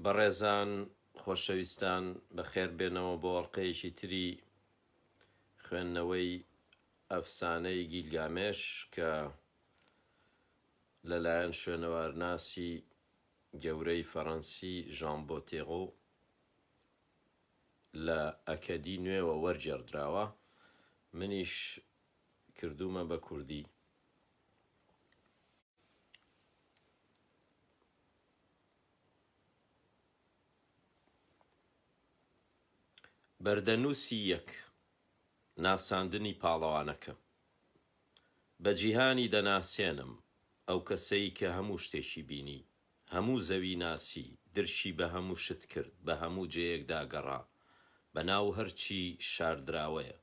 بەڕێزان خۆشەویستان بەخێر بێنەوە بۆ ئەڵقەیەکی تری خوێندنەوەی ئەفسانەی گیلگامێش کە لەلایەن شوێنەوارناسی گەورەی فەڕەنسی ژان بۆتێغۆ لە ئەکەدی نوێوە وەرگێڕدراوە منیش کردوومە بە کوردی. بەردەنووسی یەک، ناساندنی پاڵەوانەکە. بە جیهانی دەناسێنم، ئەو کەسەی کە هەموو شتێکی بینی، هەموو زەوی ناسی، درکی بە هەموو شت کرد، بە هەموو جێیەکدا گەڕا، بە ناو هەرچی شاردراوەیە.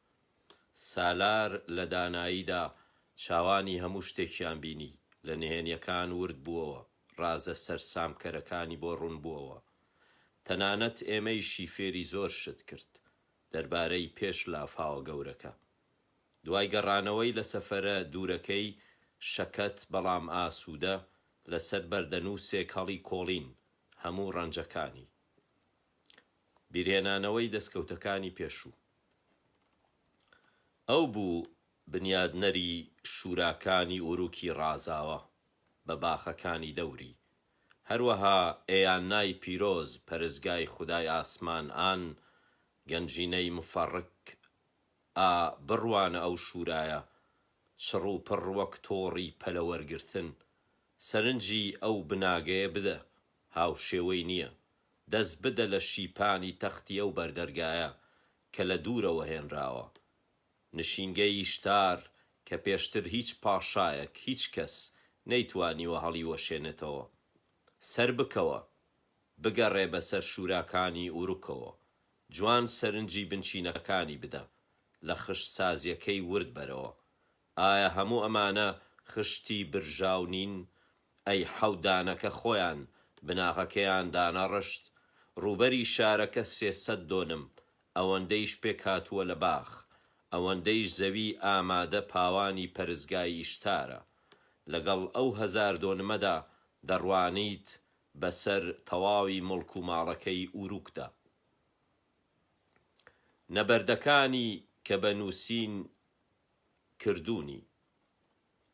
سالار لە داناییدا چاوانی هەموو شتێکیان بینی، لە نهێنیەکان ورد بووەوە، ڕازە سەرسامکەرەکانی بۆ ڕوون بووەوە. تەنانەت ئێمەیشی فێری زۆر شت کرد دەربارەی پێش لافاوە گەورەکە. دوای گەڕانەوەی لە سەفەرە دوورەکەی، شەکەت بەڵام ئاسوودە، لەسەر بەردەنووسێک هەڵیکۆڵین هەموو ڕەنجەکانی. بیرهێنانەوەی دەستکەوتەکانی پێشوو. ئەو بوو بنیادنەری شوراکانی ئوروکی ڕازاوە بە باخەکانی دەوری. هەروەها ئێیاننای پیرۆز پەرستگای خودای ئاسمان ئان گەنجینەی مفەڕک ئا بڕوانە ئەو شورایە چڕ و پڕ وەک تۆڕی پەلەوەرگرتن سەرنجی ئەو بناگەیە بدە هاوشێوەی نییە دەست بدە لە شیپانی تەختی ئەو بەردەرگایە کە لە دوورەوە هێنراوە. نشینگەی ئیشتار کە پێشتر هیچ پاشایەک، هیچ کەس، نەیتوانیوە هەڵیوەشێنێتەوە. سەر بکەوە. بگەڕێ بەسەر شوراکانی ئوروکەوە. جوان سەرنجی بنچینەکانی بدە. لە خشت سازیەکەی ورد بەرەوە. ئایا هەموو ئەمانە خشتی برژاو نین؟ ئەی حەوت دانەکە خۆیان بناغەکەیان دانەڕشت؟ ڕووبەری شارەکە 300 دۆنم، ئەوەندەیش پێکهاتووە لە باخ، ئەوەندەیش زەوی ئامادە پاوانی پەرستگای ئیشتارە. لەگەڵ ئەو هەزار دۆنمەدا دەڕوانیت بەسەر تەواوی موڵک و ماڵەکەی ئوروکدا. نەبەردەکانی کە بە نووسین کردوونی.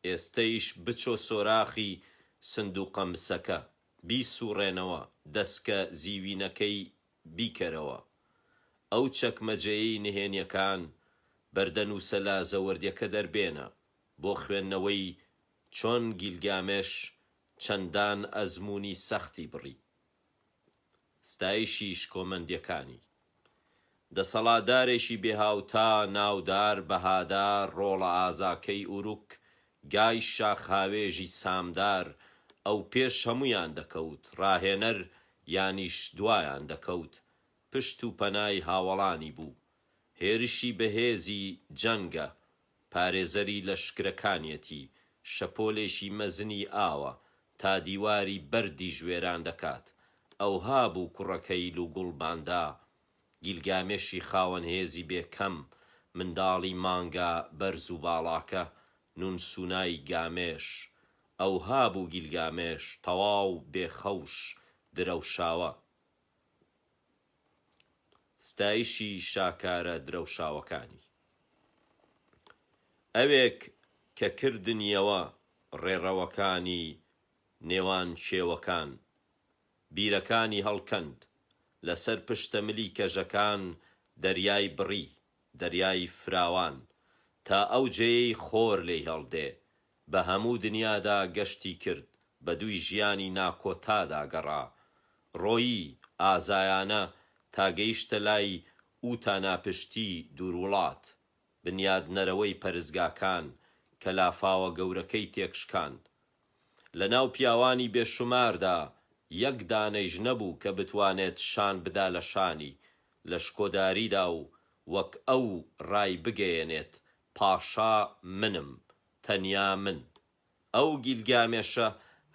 ئێستەیش بچۆ سۆراخی سندووقە مسەکە، بیسووڕێنەوە، دەسکە زیوینەکەی بیکەرەوە. ئەو چەکمەجەیەی نهێنیەکان، بەردەنووسە لازەوەردیەکە دەربێنە، بۆ خوێندنەوەی چۆن گیلگامێش چەندان ئەزموونی سەختی بڕی. ستایشی شکۆمەندیەکانی. دەسەڵاتدارێکی بێهاوتا، ناودار، بەهادار، ڕۆڵە ئازاکەی ئوروک، گای شاخهاوێژی سامدار، ئەو پێش هەموویان دەکەوت، ڕاهێنەر یانیش دوایان دەکەوت، پشت و پەنای هاوەڵانی بوو. هێرشی بەهێزی جەنگە، پارێزەری لەشکرەکانیەتی، شەپۆلێکی مەزنی ئاوە، تا دیواری بەردیش وێران دەکات. ئەوها بوو کوڕەکەی لوگوڵباندا، گیلگامێشی خاوەن هێزی بێ کەم، منداڵی مانگا بەرز و باڵاکە، نونسونای گامێش. ئەوها بوو گیلگامێش، تەواو بێ خەوش، درەوشاوە. ستایشی شاکارە درەوشاوەکانی. ئەوێک کە کردنیەوە ڕێڕەوەکانی نێوان کێوەکان، بیرەکانی هەڵکەند، لەسەر پشتەملی کەژەکان دەریای بڕی، دەریای فراوان، تا ئەو جێیەی خۆر لێی هەڵدێ، بە هەموو دنیادا گەشتی کرد، بە دووی ژیانی ناکۆتادا گەڕا. ڕۆیی، ئازایانە، تا گەیشتە لای ئوتاناپشتی دووروڵات، بنیادنەرەوەی پەرستگاکان، کە لافاوە گەورەکەی تێکشکاند. لە ناو پیاوانی بێشوماردا یەک دانەیش نەبوو کە بتوانێت شان بدا لە شانی، لە شکۆداریدا و وەک ئەو ڕایبگەیەنێت، پاشا منم، تەنیا من. ئەو گیلگامێشە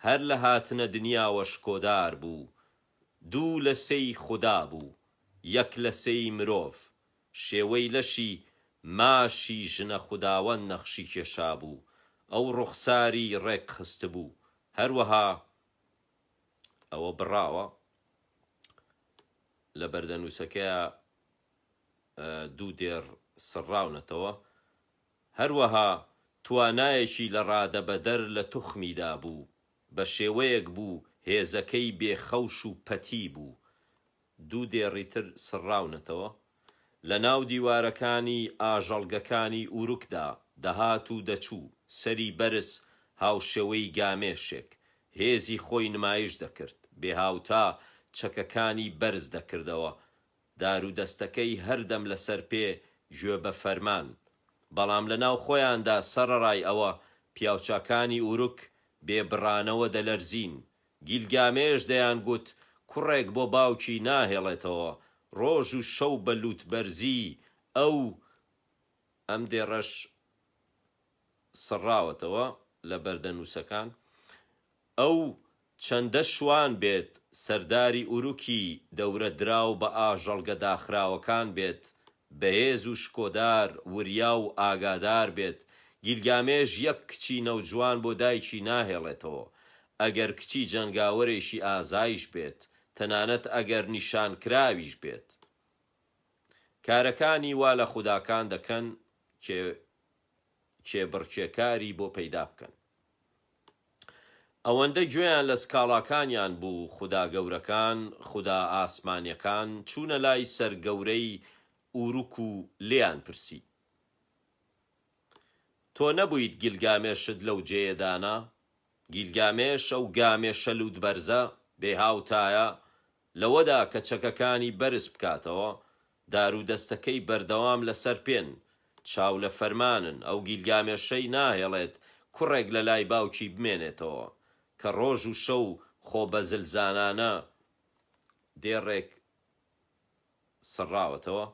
هەر لە هاتنە دنیاوە شکۆدار بوو. دوو لە سێی خودا بوو، یەک لە سێی مرۆڤ. شێوەی لەشی ماشی ژنە خوداوەند نەخشی کێشابوو، ئەو ڕوخساری ڕێک خستبوو. هەروەها ئەوە بڕاوە. لە بەردەنووسەکەیا دوو دێڕ سڕاونەتەوە. هەروەها توانایەکی لە ڕادەبەدەر لە توخمیدا بوو، بە شێوەیەک بوو هێزەکەی بێ خەوش و پەتی بوو. دوو دێڕی تر سڕاونەتەوە. لە ناو دیوارەکانی ئاژەڵگەکانی ئوروکدا دەهات و دەچوو، سەری بەرز هاوشێوەی گامێشێک، هێزی خۆی نمایش دەکرد، بێهاوتا چەکەکانی بەرز دەکردەوە، دارودەستەکەی هەردەم لەسەر پێ گوێ بە فەرمان. بەڵام لە ناو خۆیاندا سەڕەڕای ئەوە پیاوچاکانی ئوروک بێ بڕانەوە دەلەرزین. گیلگامێش دەیانگوت کوڕێک بۆ باوکی ناهێڵێتەوە، ڕۆژ و شەو بە لووتبەرزی ئەو ئەم دێڕەش سڕاوەتەوە لە بەردەنووسەکان. ئەو چەندە شوان بێت، سەرداری ئوروکی دەورە دراو بە ئاژەڵگە داخراوەکان بێت، بەهێز و شکۆدار، وریا و ئاگادار بێت، گیلگامێش یەک کچی نەوجوان بۆ دایکی ناهێڵێتەوە، ئەگەر کچی جەنگاوەرێکی ئازایش بێت، تەنانەت ئەگەر نیشانکراویش بێت. کارەکانی وا لە خوداکان دەکەن کێ کێبڕکێکاری بۆ پەیدا بکەن. ئەوەندە گوێیان لە سکاڵاکانیان بوو، خودا گەورەکان، خودا ئاسمانیەکان، چوونە لای سەرگەورەی ئوروک و لێیان پرسی. تۆ نەبوویت گیلگامێشت لەو جێیە دانا؟ گیلگامێش ئەو گامێشە لووتبەرزە، بێهاوتایە، لەوەدا کە چەکەکانی بەرز بکاتەوە، دارودەستەکەی بەردەوام لەسەر پێن، چاو لە فەرمانن، ئەو گیلگامێشەی ناهێڵێت کوڕێک لە لای باوکی بمێنێتەوە، کە ڕۆژ و شەو خۆبەزلزانانە دێڕێک سڕاوەتەوە،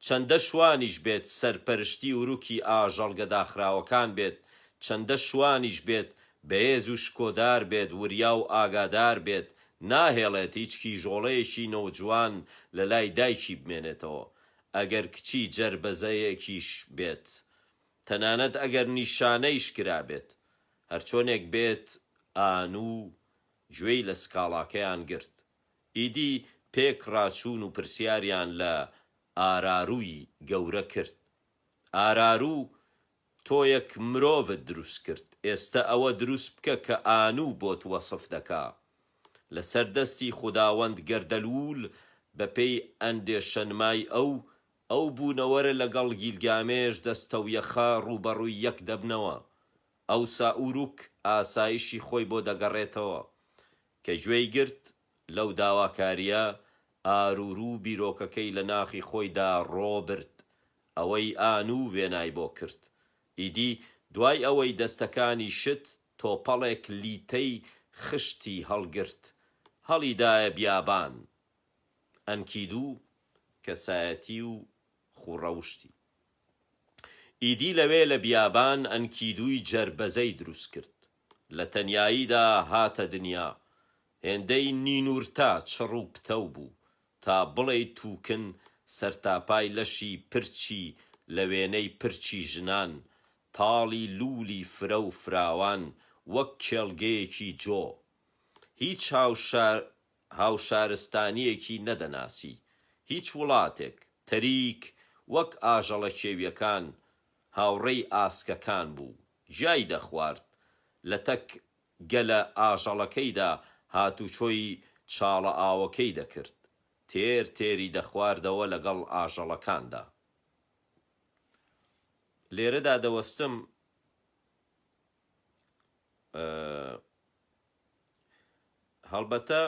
چەندە شوانیش بێت سەرپەرشتی وروکی ئاژەڵگە داخراوەکان بێت، چەندە شوانیش بێت بەهێز و شکۆدار بێت، وریا و ئاگادار بێت، ناهێڵێت هیچ کیژۆڵەیەکی نەوجوان لە لای دایکی بمێنێتەوە، ئەگەر کچی جەربەزەیەکیش بێت، تەنانەت ئەگەر نیشانەیش کرابێت. هەرچۆنێک بێت ئانوو گوێی لە سکاڵاکەیان گرت. ئیدی پێکڕا چوون و پرسیاریان لە ئاراروی گەورە کرد. ئارارو تۆیەک مرۆڤت دروست کرد، ئێستە ئەوە دروست بکە کە ئانوو بۆت وەسف دەکا. لە سەر دەستی خوداوەند گەردەلوول بە پێی ئەندێشەنمای ئەو، ئەو بوونەوەرە لە گەڵ گیلگامێش دەستەویەخە ڕووبەڕووی یەک دەبنەوە. ئەوسا ئوروک ئاسایشی خۆی بۆ دەگەڕێتەوە. کە گوێی گرت لەو داواکارییە، ئارورو بیرۆکەکەی لە ناخی خۆیدا ڕۆ برد، ئەوەی ئانوو وێنای بۆ کرد. ئیدی دوای ئەوەی دەستەکانی شت، تۆپەڵێک لیتەی خشتی هەڵگرت، هەڵیدایە بیابان. ئەنکیدو کەسایەتی و خووڕەوشتی. ئیدی لەوێ لە بیابان ئەنکیدوی جەربەزەی دروست کرد. لە تەنیاییدا هاتە دنیا. هێندەی نینورتا چڕ و پتەو بوو، تا بڵێی تووکن سەرتاپای لەشی پرچی لە وێنەی پرچی ژنان، تاڵی لوولی فرە و فراوان وەک کێڵگەیەکی جۆ. هیچ هاوشارستانییەکی نەدەناسی، هیچ وڵاتێک، تەریک وەک ئاژەڵە کێوییەکان هاوڕێی ئاسکەکان بوو، گیای دەخوارد، لەتەک گەلە ئاژەڵەکەیدا هاتوچۆی چاڵە ئاوەکەی دەکرد، تێر تێری دەخواردەوە لەگەڵ ئاژەڵەکاندا. لێرەدا دەوەستم. هەڵبەتە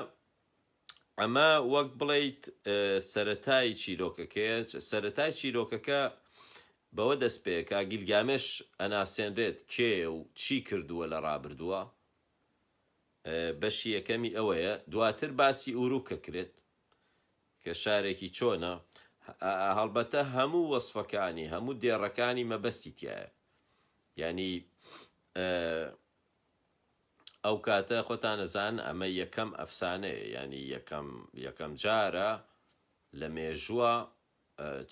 ئەمە وەک بڵێیت سەرەتای چیرۆکەکەیە، سەرەتای چیرۆکەکە بەوە دەست پێکا گیلگامێش ئەناسێنرێت کێیە و چی کردووە لە ڕابردووە، بەشی یەکەمی ئەوەیە، دواتر باسی ئوروک ئەکرێت کە شارێکی چۆنە، هەڵبەتە هەموو وەسفەکانی هەموو دێڕەکانی مەبەستی تیایە، یانی ئەو کاتە خۆتان ئەزانن ئەمە یەکەم ئەفسانەیە یانی یەکەم یەکەم جارە لە مێژووە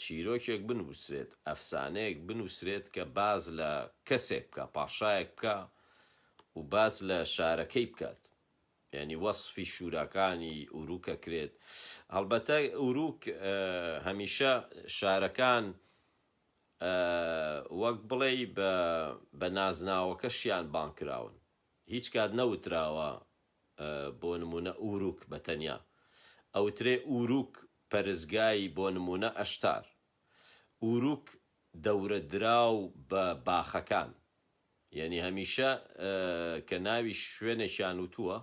چیرۆکێک بنووسرێت ئەفسانەیەک بنووسرێت کە باز لە کەسێک بکە پاشایەک بکە و باز لە شارەکەی بکات. یعنی وەسفی شوراکانی ئوروک ئەکرێت. هەڵبەتە ئوروک هەمیشە شارەکان وەک بڵێی بە نازناوەکەشیان بانگ کراون. هیچ کات نەوتراوە بۆ نموونە ئوروک بە تەنیا. ئەوترێ ئوروک پەرستگای بۆ نموونە ئەشتار. ئوروک دەورە دراو بە باخەکان. یەنی هەمیشە کە ناوی شوێنێکیان وتووە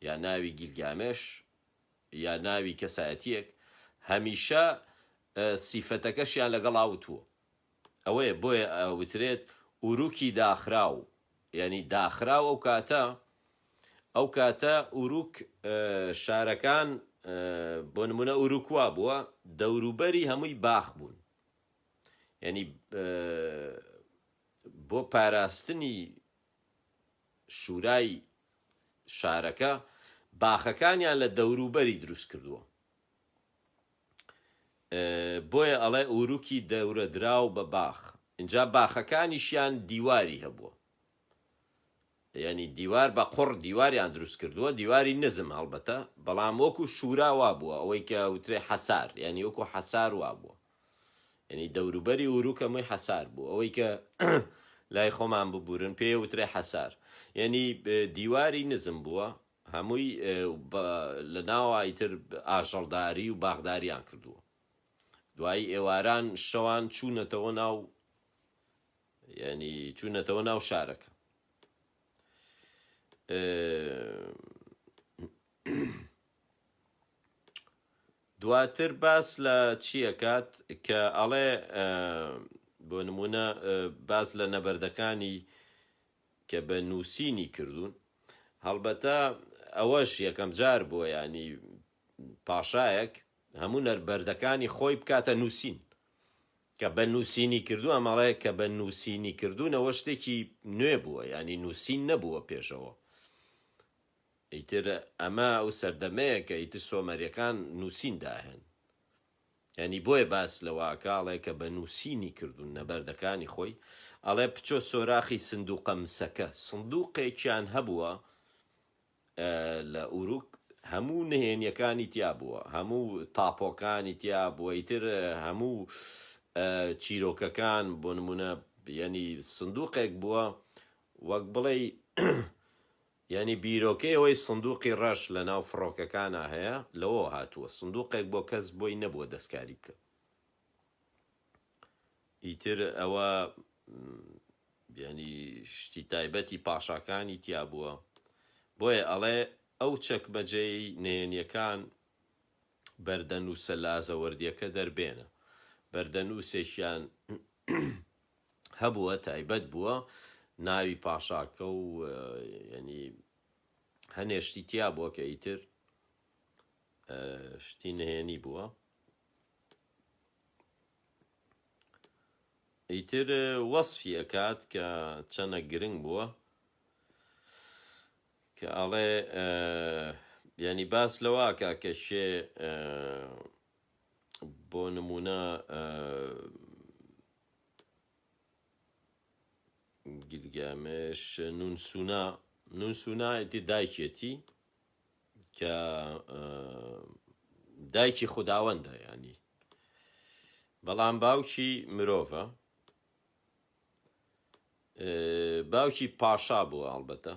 یا ناوی گیلگامێش یا ناوی کەسایەتیەک هەمیشە سیفەتەکەشیان لەگەڵا وتووە. ئەوەیە بۆیە ئەوترێت ئوروکی داخراو یانی داخراو ئەو کاتە ئەو کاتە ئوروک شارەکان بۆ نمونە ئوروک وا بووە دەوروبەری هەمووی باخ بوون یعنی بۆ پاراستنی شورای شارەکە باخەکانیان لە دەوروبەری دروست کردووە بۆیە ئەڵێ ئوروکی دەورەدراو بە باخ ئینجا باخەکانیشیان دیواری هەبووە یانی دیوار بە قوڕ دیواریان دروست کردووە دیواری نزم هەڵبەتە بەڵام وەکو شورا وابووە ئەوەی کە وترێ حەسار یانی وەکو حەسار وابووە یعنی دەوروبەری ئوروک هەمووی حەسار بوو ئەوەی کە لای خۆمان ببورن پێ وترێ حەسار یعنی دیواری نزم بووە هەمووی لە ناوە ئیتر ئاژەڵداری و باخداریان کردووە دوایی ئێواران شەوان چوونەتەوە ناو یعنی چوونەتەوە ناو شارەکە دواتر باس لە چیەکات کە ئەڵێ بۆ نمونە باس لە نەبەردەکانی کە بە نووسینی کردوون هەڵبەتە ئەوەش یەکەم جار بووە یانی پاشایەک هەموو نەربەردەکانی خۆی بکاتە نووسین کە بە نووسینی کردوو ئەمەڵێ کە بە نووسینی کردوونەوە شتێکی نوێ بووە یانی نووسین نەبووە پێشەوە ئیتر ئەمە ئەو سەردەمەیە کە ئیتر سۆمەریەکان نووسین داهێن یانی بۆیە باس لەوە ئەکا ئەڵێ کە بە نووسینی کردوون نەبەردەکانی خۆی ئەڵێ بچۆ سۆراخی سندوقە مسەکە سندوقێکیان هەبووە لە ئوروک هەموو نهێنیەکانی تیا بووە هەموو تاپۆکانی تیا بووە ئیتر هەموو چیرۆکەکان بۆ نمونە یعنی سندوقێک بووە وەک بڵێی یانی بیرۆکەی ئەوەی سندوقی ڕەش لەناو فڕۆکەکانا هەیە لەوەوە هاتووە، سندوقێک بۆ کەس بۆی نەبووە دەستکاری بکە. ئیتر ئەوە یانی شتی تایبەتی پاشاکانی تیا بووە. بۆیە ئەڵێ ئەو چەکمەجەی نهێنیەکان بەردەنووسە لازەوەردیەکە دەربێنە. بەردەنووسێکیان هەبووە تایبەت بووە ناوی پاشاکە و یعنی هەنێ شتی تیا بووە کە ئیتر شتی نهێنی بووە ئیتر وەصفی ئەکات کە چەنە گرنگ بووە کە ئەڵێ ینی باس لەوەکە کە شێ بۆ نمونە گیلگامێش نونسونا نونسونا ئیتر دایکێتی کە دایکی خوداوەندە ینی بەڵام باوکی مرۆڤە باوکی پاشا بووە هەڵبەتە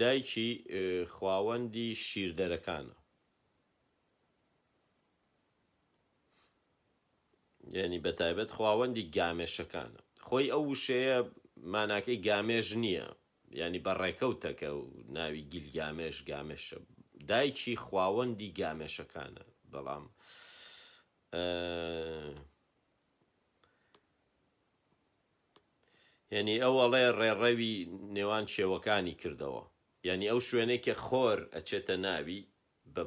دایکی خواوەندی شیردەرەکانە یعنی بە تایبەت خواوەندی گامێشەکانە خۆی ئەو وشەیە ماناکەی گامێش نییە یعنی بە ڕێکەوتە کە ناوی گیلگامێش گامێشە دایکی خواوەندی گامێشەکانە بەڵام یعنی ئەو ئەڵێ ڕێڕەوی نێوان کێوەکانی کردەوە یعنی ئەو شوێنەی کە خۆر ئەچێتە ناوی بە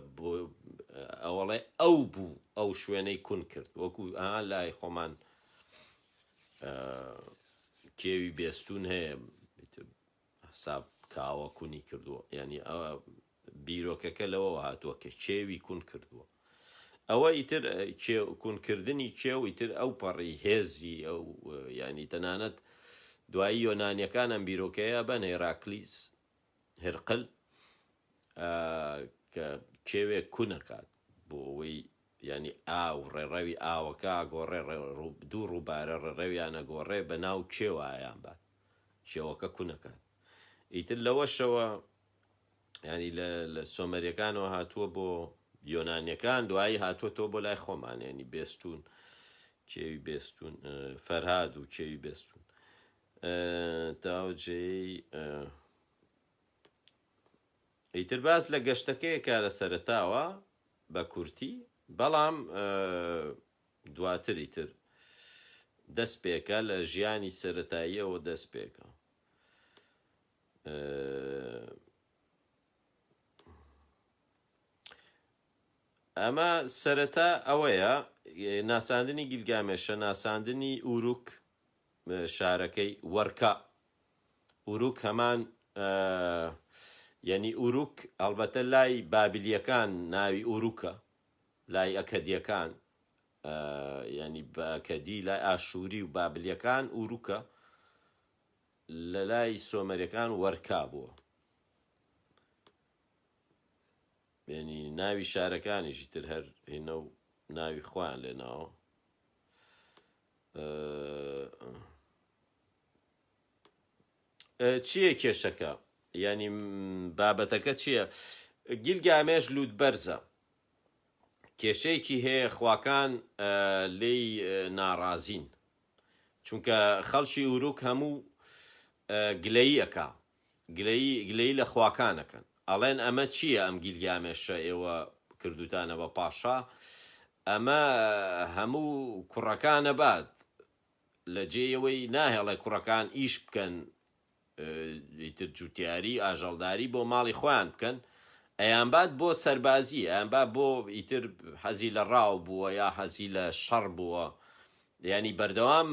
ئەوەڵێ ئەو بوو ئەو شوێنەی کون کرد وەکو ئا لای خۆمان کێوی بێستون هەیە حساب کاوە کونی کردووە یعنی ئەوە بیرۆکەکە لەوەوە هاتووە کە کێوی کون کردووە ئەوە ئیتر کونکردنی کێو ئیتر ئەو پەڕی هێزی ئەو ینی تەنانەت. دوایی یۆنانیەکان ئەم بیرۆکەیە بەن هێراکلیس هرقل کە کێوێک کون ئەکات بۆ ئەوەی یانی ئاو ڕێڕەوی ئاوەکە ئەگۆڕێ دوو ڕووبارە ڕێڕەویان ئەگۆڕێ بە ناو کێوە ئایان بات کێوەکە کون ئەکات ئیتر لەوەشەوە ینی لە سۆمەریەکانەوە هاتووە بۆ یۆنانیەکان دوایی هاتووەتەوە بۆ لای خۆمان ینی بێستون کێوی بێستون فەرهاد و کێوی بێستون تاو جێی ئیتر باس لە گەشتەکەیەکە لە سەرەتاوە بە کورتی بەڵام دواتر ئیتر دەست پێکە لە ژیانی سەرەتاییەوە دەست پێکە ئەمە سەرەتا ئەوەیە ناساندنی گیلگامێشە ناساندنی ئوروک شارەکەی وەرکا ئوروک هەمان یعنی ئوروک ئەڵبەتە لای بابلیەکان ناوی ئوروکە لای ئەکەدیەکان ینی بە ئەکەدی لای ئاشووری و بابلیەکان ئوروکە لە لای سۆمەریەکان وەرکا بووە یعنی ناوی شارەکانیشی تر هەر هینە و ناوی خۆیان لێناوە چییە کێشەکە یعنی بابەتەکە چییە گیلگامێش لووت بەرزە کێشەیەکی هەیە خواکان لێی ناڕازین چونکە خەڵکی ئوروک هەموو گلەیی ئەکا گلەیی گلەیی لە خواکان ئەکەن ئەڵێن ئەمە چییە ئەم گیلگامێشە ئێوە کردوتانە بە پاشا ئەمە هەموو کوڕەکان ئەبات لە جێیەوەی ناهێڵێ کوڕەکان ئیش بکەن ئیتر جوتیاری ئاژەڵداری بۆ ماڵی خۆیان بکەن ئەیانبات بۆ سەربازی ئەیانبا بۆ ئیتر حەزی لە ڕاو بووە یا حەزی لە شەڕ بووە یانی بەردەوام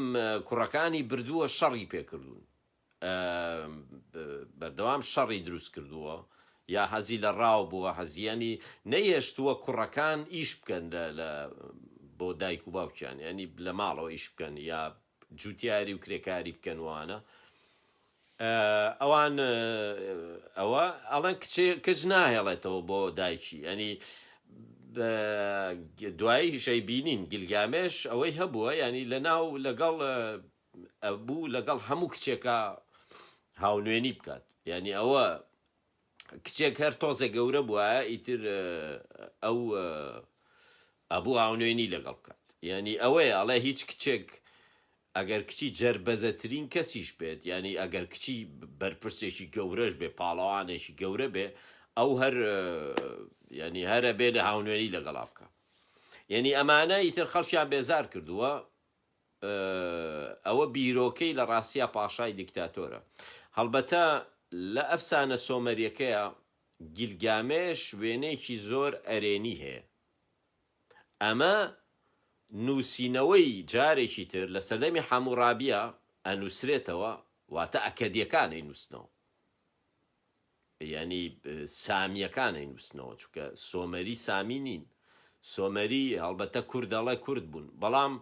کوڕەکانی بردووە شەڕی پێکردوون بەردەوام شەڕی دروست کردووە یا حەزی لە ڕاو بووە حەزیانی نەیهێشتووە کوڕەکان ئیش بکەن لە بۆ دایک و باوکیان ینی لە ماڵەوە ئیش بکەن یا جوتیاری و کرێکاری بکەن وانە ئەوان ئەوە ئەڵێن کچێ کچ ناهێڵێتەوە بۆ دایکی ینی دوایی شەی بینین گلگامێش ئەوەی هەبووە ینی لە ناو لەگەڵ بوو لەگەڵ هەموو کچێکە هاونوێنی بکات ینی ئەوە کچێک هەر تۆزێک گەورە بوایە ئیتر ئەو ئەبوو هاونوێنی لەگەڵ بکات یانی ئەوەیە ئەڵێ هیچ کچێک ئەگەر کچی جەربەزەترین کەسیش بێت یانی ئەگەر کچی بەرپرسێکی گەورەش بێ پاڵەوانێکی گەورە بێ ئەو هەر ینی هەرە بێ لە هاونوێنی لەگەڵا بکە یعنی ئەمانە ئیتر خەڵکیان بێزار کردووە ئەوە بیرۆکەی لە ڕاستیا پاشای دیکتاتۆرە. هەڵبەتە لە ئەفسانە سۆمەریەکەیا گیلگامێش وێنەیەکی زۆر ئەرێنی هەیە. ئەمە نووسینەوەی جارێکی تر لە سەردەمی حاموڕابیا ئەنووسرێتەوە واتە ئەکەدیەکان ئەینووسنەوە. یانی سامیەکان ئەینوسنەوە چونکە سۆمەری سامی نین سۆمەری هەڵبەتە کورد ئەڵێ کورد بوون بەڵام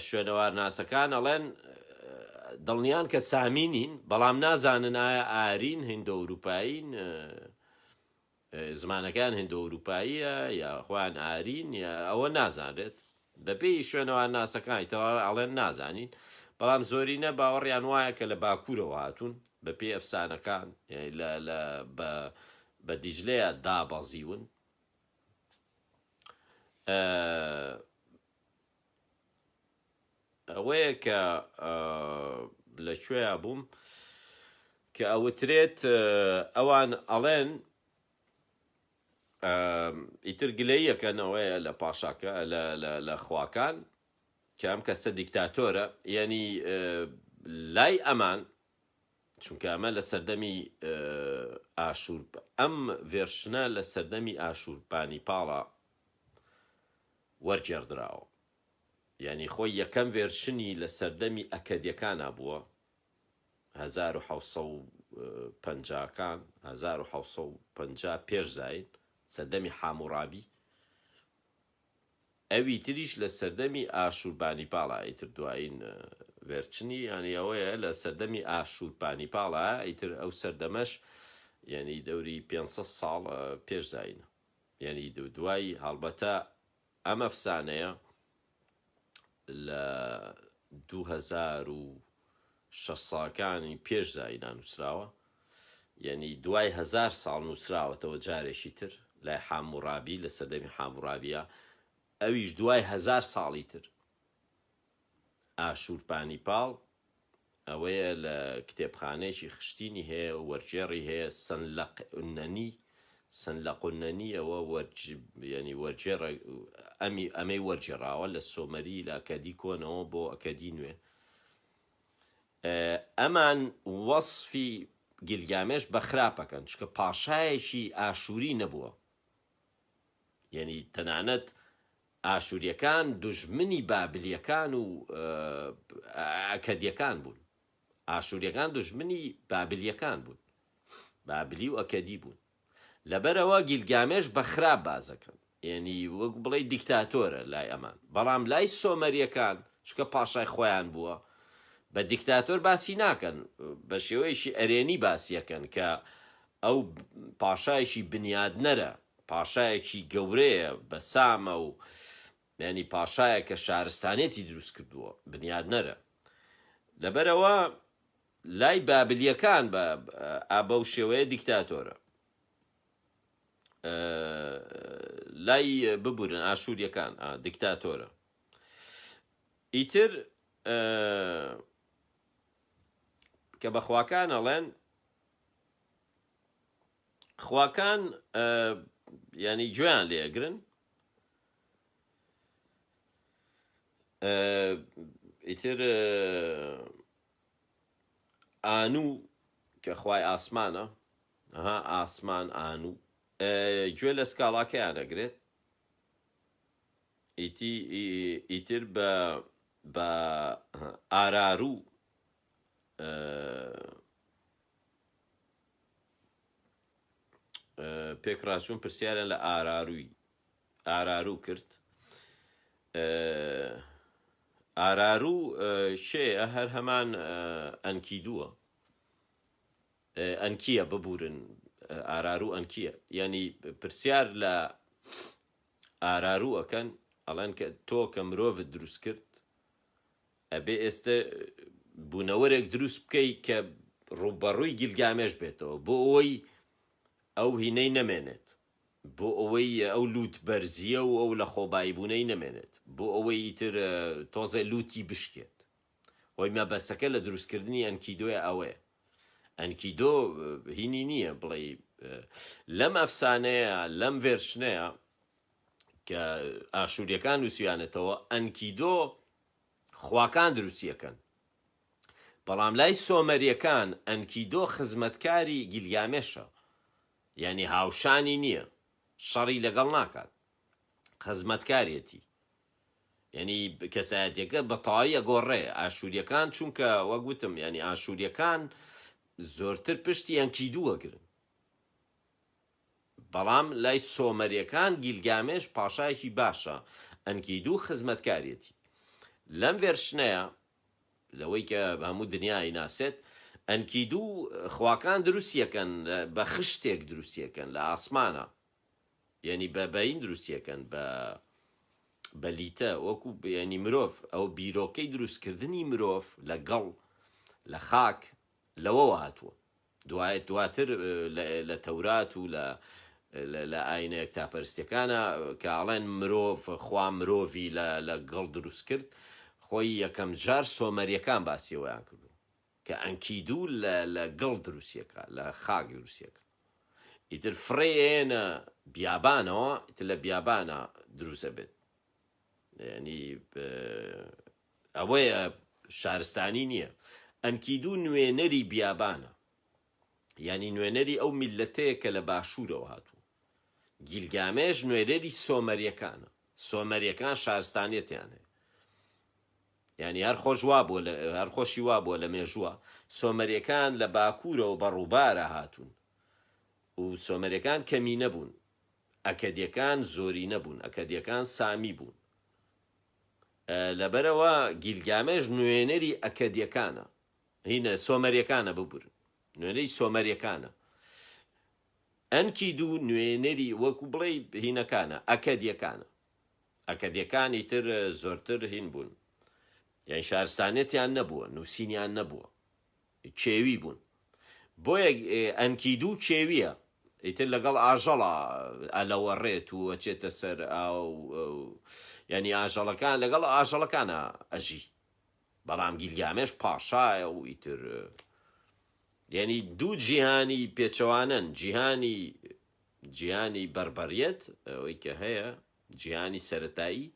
شوێنەوارناسەکان ئەڵێن دڵنیان کە سامی نین بەڵام نازانن ئایا ئارین هندۆ ئەوروپایین زمانەکەیان هندۆئەوروپاییە یا خۆیان ئارین یا ئەوە نازانرێت بەپێی شوێنەوارناسەکان ئیتر ئەڵێن نازانین بەڵام زۆرینە باوەڕیان وایە کە لە باکوورەوە هاتوون بەپێی ئەفسانەکان لە لە بە بە دیجلەیە دابەزیون ئەوەیە کە لە کوێیا بووم کە ئەوترێت ئەوان ئەڵێن ئیتر گلەیەکەن ئەوەیە لە پاشاکە لە خواکان کە ئەم کەسە دیکتاتۆرە یعنی لای ئەمان چونکە ئەمە لە سەردەمی ئاشور ئەم version ە لە سەردەمی ئاشور پانی پاڵە وەرگێڕدراوە یانی خۆی یەکەم version ی لە سەردەمی ئەکەدیەکانا بووە 1750 کان 1750 پێش زاین سەردەمی حاموڕابی. ئەوی تریش لە سەردەمی ئاشووربانیپاڵا ئیتر دوایین version ی یانی ئەوەیە لە سەردەمی ئاشووربانیپاڵا ئیتر ئەو سەردەمەش یانی دەوری 500 ساڵ پێش زاینە یانی دوای هەڵبەتە ئەم ئەفسانەیە لە 2600 ساڵەکانی پێش زاینا نووسراوە یعنی دوای هەزار ساڵ نووسراوەتەوە جارێکی تر لای حاموڕابی لە سەردەمی حاموڕابیە ئەویش دوای هەزار ساڵی تر ئاشوورپانیپاڵ ئەوەیە لە کتێبخانەیەکی خشتینی هەیە وەرگێڕی هەیە سنلەقنەنی سنلەقنەنی ئەوە وەرج یعنی وەرگێڕە ئەمی ئەمەی وەرگێڕاوە لە سۆمەری لە ئەکەدی کۆنەوە بۆ ئەکەدی نوێ ئەمان وەسفی گیلگامێش بە خراپ ئەکەن چونکە پاشایەکی ئاشووری نەبووە یعنی تەنانەت ئاشووریەکان دوژمنی بابلیەکان و ئەکەدیەکان بوون ئاشووریەکان دوژمنی بابلیەکان بوون بابلی و ئەکەدی بوون لەبەرئەوە گیلگامێش بە خراپ بازەکەن یەنی وەک بڵێی دیکتاتۆرە لای ئەمان بەڵام لای سۆمەریەکان چونکە پاشای خۆیان بووە بە دیکتاتۆر باسی ناکەن بە شێوەیەکی ئەرێنی باسیەکەن کە ئەو پاشایەکی بنیادنەرە پاشایەکی گەورەیە بە سامە و یانی پاشایە کە شارستانێتی دروست کردووە بنیادنەرە لەبەرئەوە لای بابلیەکان بە ئا بەو شێوەیە دیکتاتۆرە لای ببورن ئاشووریەکان دیکتاتۆرە ئیتر کە بەخواکان ئەڵێن خواکان ینی گوێیان لێگرن ئیتر ئانو کە خوای ئاسمانە ئەها ئاسمان ئانو گوێ لە سکاڵاکەیان ئەگرێت ئیتی ئیتر بە بە ئارارو پێکڕاچوون پرسیاریان لە ئاراروی ئارارو کرد ئارارو کێیە هەر هەمان ئەنکیدووە ئەنکیە ببورن ئارارو ئەنکیە یعنی پرسیار لە ئارارو ئەکەن ئەڵێن کە تۆ کە مرۆڤت دروست کرد ئەبێ ئێستە بوونەوەرێک دروست بکەی کە ڕووبەڕووی گیلگامێش بێتەوە بۆ ئەوەی ئەو هینەی نەمێنێت بۆ ئەوەی ئەو لووت بەرزییە و ئەو لەخۆباییبوونەی نەمێنێت، بۆ ئەوەی ئیتر تۆزێ لووتی بشکێت. خۆی مەبەستەکە لە دروستکردنی ئەنکیدۆیە ئەوەیە. ئەنکیدۆ هینی نییە بڵێی لەم ئەفسانەیە، لەم version ەیە کە ئاشوورییەکان نووسیانەتەوە، ئەنکیدۆ خواکان دروستیەکەن. بەڵام لای سۆمەرییەکان ئەنکیدۆ خزمەتکاری گیلگامێشە. یانی هاوشانی نییە شەڕی لەگەڵ ناکات خزمەتکارێتی یعنی کەسایەتەکە بە تەواوی ئەگۆڕێ ئاشووریەکان چونکە وەک وتم یعنی ئاشووریەکان زۆرتر پشتی ئەنکیدو ئەگرن بەڵام لای سۆمەریەکان گیلگامێش پاشایەکی باشە ئەنکیدو خزمەتکارێتی لەم version ەیە لەوەی کە هەموو دنیا ئەیناسێت، ئەنکیدو خواکان دروستیەکەن بە خشتێک دروستیەکەن لە ئاسمانا یعنی بە بەین دروستیەکەن بە بە لیتە وەکو یعنی مرۆڤ ئەو بیرۆکەی دروستکردنی مرۆڤ لە گەڵ لە خاک لەوەوە هاتووە. دوای دواتر لە تەورات و لە لە ئاینە یەکتاپەرستیەکانا کە ئەڵێن مرۆڤ خوا مرۆڤی لە لە گڵ دروست کرد خۆی یەکەم جار سۆمەریەکان باسی ئەوەیان کردو کە ئەنکیدو لە لە گڵ دروستیەکە لە خاک دروستیەکە ئیتر فڕێ ئێنە بیابانەوە ئیتر لە بیابانە دروست ئەبێت یعنی ئەوەیە شارستانی نییە. ئەنکیدو نوێنەری بیابانە. یانی نوێنەری ئەو میللەتەیە کە لە باشوورەوە هاتووە. گیلگامێش نوێنەری سۆمەریەکانە. سۆمەریەکان شارستانیەتیان هەیە. یانی هەر خۆش وابووە هەر خۆشی وابووە لە مێژووە سۆمەریەکان لە باکوورەوە بە ڕووبارە هاتوون و سۆمەریەکان کەمینە بوون. ئەکەدیەکان زۆرینە بوون. ئەکەدیەکان سامی بوون. لەبەرئەوە گیلگامێش نوێنەری ئەکەدیەکانە هینە سۆمەریەکانە ببورن نوێنەری سۆمەریەکانە ئەنکیدو نوێنەری وەکو بڵێی هینەکانە ئەکەدیەکانە ئەکەدیەکان ئیتر زۆرتر هین بوون یانی شارستانیەتیان نەبووە نووسینیان نەبووە کێوی بوون بۆیە ئەنکیدو کێویە ئیتر لەگەڵ ئاژەڵا ئەلەوەڕێت و ئەچێتە سەر ئاو یانی ئاژەڵەکان لەگەڵ ئاژەڵەکانە ئەژی بەڵام گیلگامێش پاشایە و ئیتر یعنی دوو جیهانی پێچەوانەن جیهانی جیهانی بەربەریەت ئەوەی کە هەیە جیهانی سەرەتایی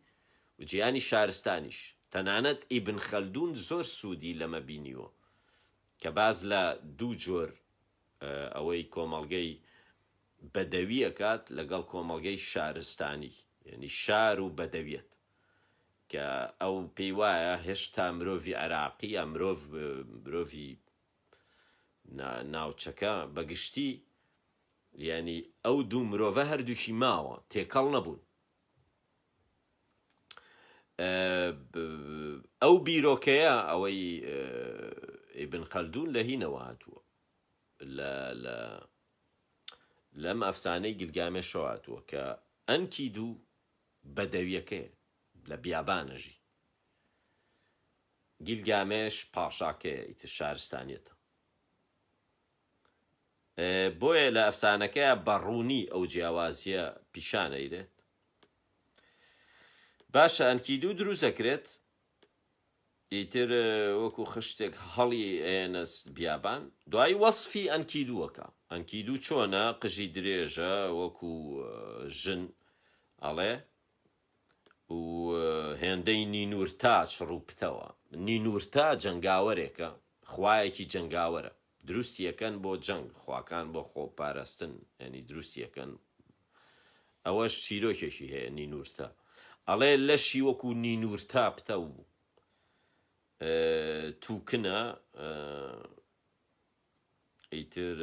و جیهانی شارستانیش تەنانەت ئیبن خەلدون زۆر سوودی لەمە بینیوە کە باس لە دوو جۆر ئەوەی کۆمەڵگەی بەدەوی ئەکات لەگەڵ کۆمەڵگەی شارستانی یعنی شار و بەدەویەت کە ئەو پێی وایە هێشتا مرۆڤی عێراقی یا مرۆڤ مرۆڤی ناوچەکە بەگشتی یانی ئەو دوو مرۆڤە هەردووکی ماوە تێکەڵ نەبوون ئەو بیرۆکەیە ئەوەی ئیبن خەلدون لە هینەوە هاتووە لە لە لەم ئەفسانەی گلگامێشەوە هاتووە کە ئەنکیدو بەدەویەکەیە لە بیابانەژی گیلگامێش پاشاکەیە ئیتر شارستانیەتە بۆیە لە ئەفسانەکەیا بە ڕوونی ئەو جیاوازیە پیشان ئەیرێت باشە ئەنکیدو دروست ئەکرێت ئیتر وەکو خشتێک هەڵی ئەیەنە بیابان دوایی وەسفی ئەنکیدووەکە ئەنکیدو چۆنە قژی درێژە وەکو ژن ئەڵێ و هێندەی نینورتا چڕ و پتەوە. نینورتا جەنگاوەرێکە، خوایەکی جەنگاوەرە. دروستی ئەکەن بۆ جەنگ، خواکان بۆ خۆ پارستن یانی دروستی ئەکەن. ئەوەش چیرۆکێکی هەیە نینورتا. ئەڵێ لەشی وەکو نینورتا پتەو بوو. تووکنە ئیتر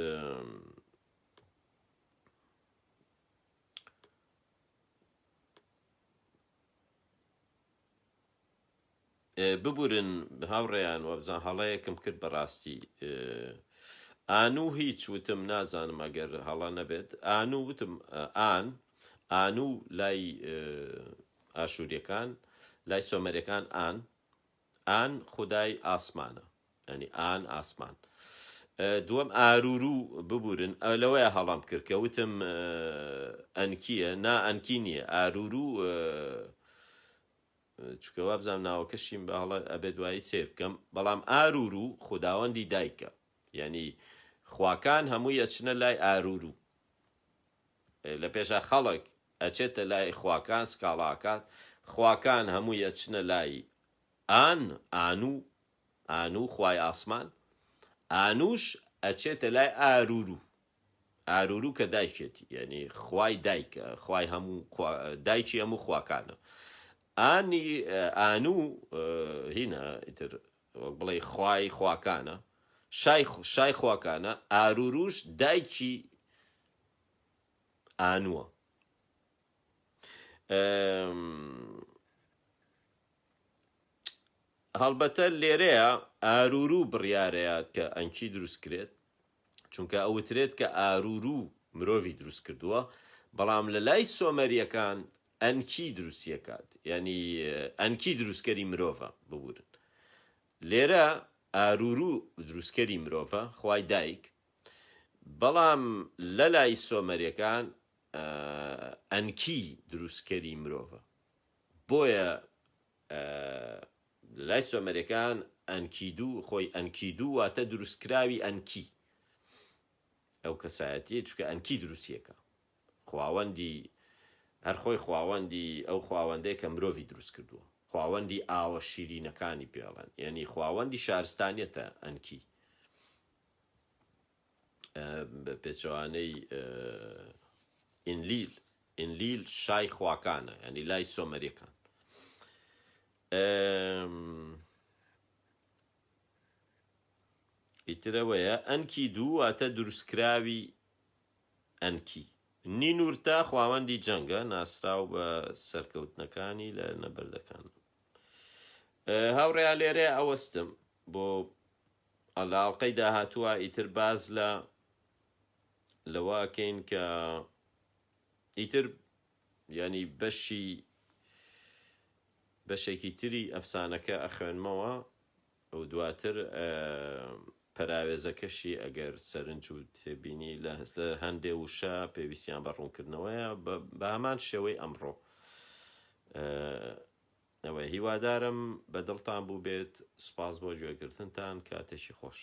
ببورن هاوڕێیان وابزان هەڵەیەکم کرد بەڕاستی ئانو هیچ وتم نازانم ئەگەر هەڵە نەبێت ئانو وتم ئان ئانو لای ئاشووریەکان لای سۆمەرەکان ئان ئان خودای ئاسمانە یانی ئان ئاسمان دووەم ئارورو ببورن لەوەیە هەڵام کرد کە وتم ئەنکیە نا ئەنکی نییە ئارورو چکە وابزانام ناوەکەشیم بە هەڵە ئەبێ دوایی سێر بکەم بەڵام ئارورو خوداوەندی دایکە یعنی خواکان هەمووی ئەچنە لای ئارورو لە پێشا خەڵک ئەچێتە لای خواکان سکاڵاکات خواکان هەمووی ئەچنە لای ئان، ئانو، ئانو خوای ئاسمان، ئانوش ئەچێتە لای ئارورو، ئارورو کە دایکێتی، یانی خوای دایکە، خوای هەموو دایکی هەموو خواکانە. ئانی ئانو هینە ئیتر وەک بڵێی خوای خواکانە، شای شای خواکانە، ئاروروش دایکی ئانوە. هەڵبەتە لێرەیە ئارورو بڕیارەیات کە ئەنکی دروست کرێت چونکە ئەوترێت کە ئارورو مرۆڤی دروست کردووە بەڵام لە لای سۆمەریەکان ئەنکی دروستیەکات ینی ئەنکی دروستکەری مرۆڤە ببورن لێرە ئارورو دروستکەری مرۆڤە خوای دایک بەڵام لە لای سۆمەریەکان ئەنکی دروستکەری مرۆڤە بۆیە لای سۆمەرەکان ئەنکیدو خۆی ئەنکیدو واتە دروستکراوی ئەنکی ئەو کەسایەتیە چونکە ئەنکی دروستیەکە خواوەندی هەر خۆی خواوەندی ئەو خواوەندەیە کە مرۆڤی دروست کردووە خواوەندی ئاوە شیرینەکانی پێڵێن یعنی خواوەندی شارستانیەتە ئەنکی بە پێچەوانەی ئینلیل ئینلیل شای خواکانە ینی لای سۆمەریەکان ئیترەوەیە ئەنکی دوو واتە دروستکراوی ئەنکی نینورتا خواوەندی جەنگە ناسراو بە سەرکەوتنەکانی لە نەبەردەکان. هاوڕێیان لێرەیە ئەوەستم بۆ لە ئەڵقەی داهاتووە ئیتر باز لە لەوە ئەکەین کە ئیتر ینی بەشی بەشێکی تری ئەفسانەکە ئەخوێنمەوە و دواتر پەراوێزەکەشی ئەگەر سەرنج و تێبینی لە لە هەندێ وشە پێویستیان بە ڕوونکردنەوەیە بە هەمان شێوەی ئەمڕۆ ئەوە هیوادارم بە دڵتان بووبێت سوپاس بۆ گوێگرتنتان کاتێکی خۆش.